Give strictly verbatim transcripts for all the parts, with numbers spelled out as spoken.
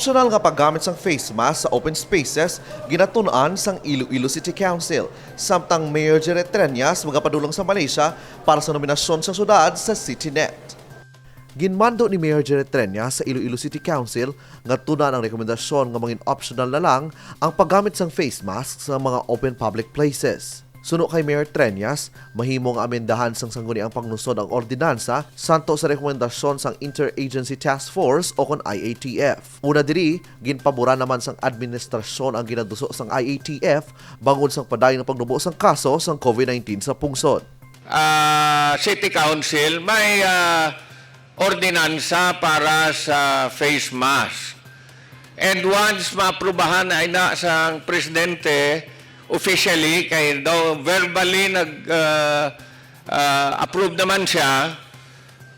Optional nga paggamit sang face mask sa open spaces ginatun-an sang Iloilo City Council, samtang Mayor Jerry Treñas magapadulong sa Malaysia para sa nominasyon sa syudad sa CityNet. Ginmando ni Mayor Jerry Treñas sa Iloilo City Council nga tun-an ang rekomendasyon nga mangin optional na lang ang paggamit sang face mask sa mga open public places. Suno kay Mayor Treñas, mahimo nga amendahan sang sangguniang panglungsod ang ordinansa santo sa rekomendasyon sang Interagency Task Force o kon I A T F. Una diri, ginpaboran naman sang administrasyon ang ginaduso sang I A T F bangod sang padayon nga pagnubo sang kaso sang COVID nineteen sa pungsod. Ah, City Council may, ah, ordinansa para sa face mask. And once maaprubahan na ina sang presidente officially, kay daw verbally nag, ah, ah, approve naman siya,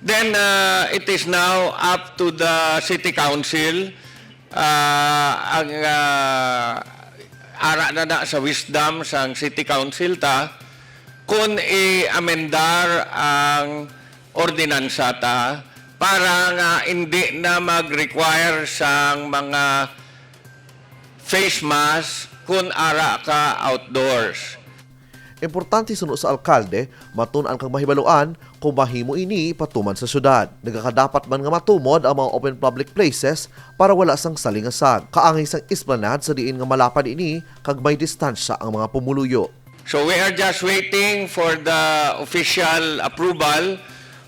then, ah, it is now up to the City Council, ah, ang, ah, ara na na sa wisdom sang City Council ta, kung i-amendar ang ordinansa ta para nga hindi na mag-require sang mga face mask kung ara ka outdoors. Importante suno sa alkalde, matun-an kag mahibaluan kung mahimo ini ipatuman sa syudad. Nagakadapat man nga matumod ang mga open public places para wala sang salingasag. Kaangay sang esplanade sa diin nga malapad ini kag may distansya ang mga pumuluyo. So we are just waiting for the official approval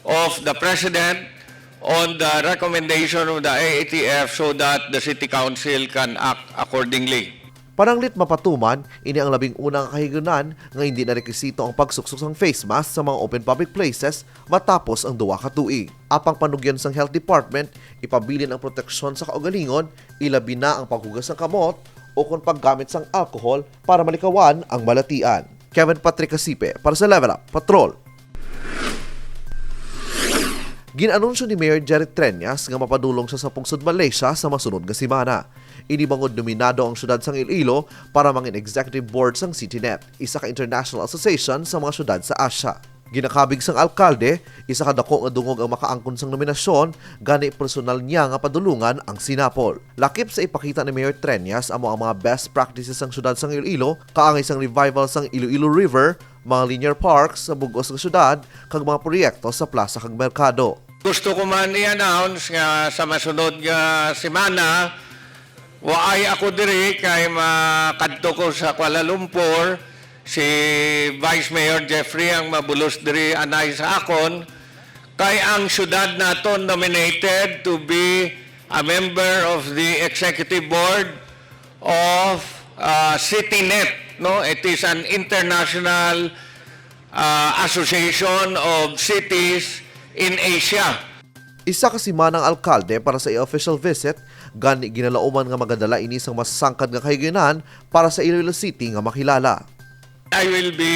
of the President on the recommendation of the I A T F so that the City Council can act accordingly. Pananglit mapatuman, ini ang labing una nga kahigayunan nga indi na rekisito ang pagsuksok sang face mask sa mga open public places matapos ang duha ka tuig. Apang panugyan sang Health Department, ipabilin ang proteksyon sa kaugalingon, ilabi na ang paghugas sang kamot o kon paggamit sang alcohol para malikawan ang balatian. Kevin Patrick Casipe para sa Level Up Patrol. Gin-anunsyo ni Mayor Jerry Treñas nga mapadulong siya sa Pungsod Malaysia sa masunod nga semana. Ini bangod nominado ang siyudad sang Iloilo para mangin executive board sang CityNet, isa ka international association sa mga siyudad sa Asia. Ginakabig sang alkalde, isa ka dako nga dungog ang makaangkon sang nominasyon, gani personal niya nga padulungan ang sinapol. Lakip sa ipakita ni Mayor Treñas amo ang mga best practices sang siyudad sang Iloilo, kaangay sang revival sang Iloilo River, mga linear parks sa bug-os nga siyudad, kag mga proyekto sa plaza kag merkado. Gusto ko man i-announce nga sa masunod nga semana, waay ako diri kay makadto ko sa Kuala Lumpur. Si Vice Mayor Jeffrey ang mabulos diri anay sa akon, kay ang syudad naton nominated to be a member of the executive board of, uh, CityNet, no? It is an international, uh, association of cities in Asia. Isa ka semana ang alkalde para sa iya official visit, gani ginalauman nga magadala ini sang masangkad nga kahigayunan para sa Iloilo City nga makilala. I will be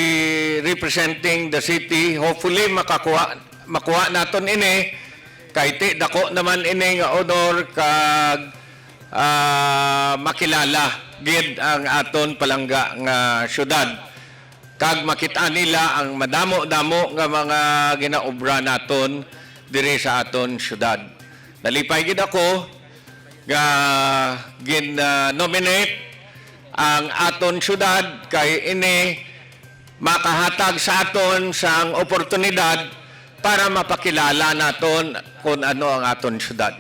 representing the city. Hopefully, makakuha, makuha naton ini. Kay ti, dako naman ini nga honor kag, ah, makilala gid ang aton palangga nga syudad. Kag makita nila ang madamo-damo nga mga ginaobra naton diri sa aton syudad. Nalipay gid ako nga gin-, ah, nominate ang aton syudad kay ini makahatag sa aton sang oportunidad para mapakilala naton kung ano ang aton syudad.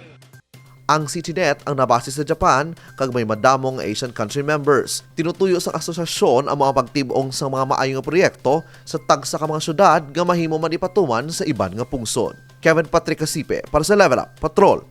Ang CityNet ang nabase sa Japan kag may madamo nga Asian country members. Tinutuyo sang asosasyon ang mga pagtib-ong sang mga maayo nga proyekto sa tagsa ka mga syudad nga mahimo man ipatuman sa iban nga pungsod. Kevin Patrick Casipe para sa Level Up Patrol.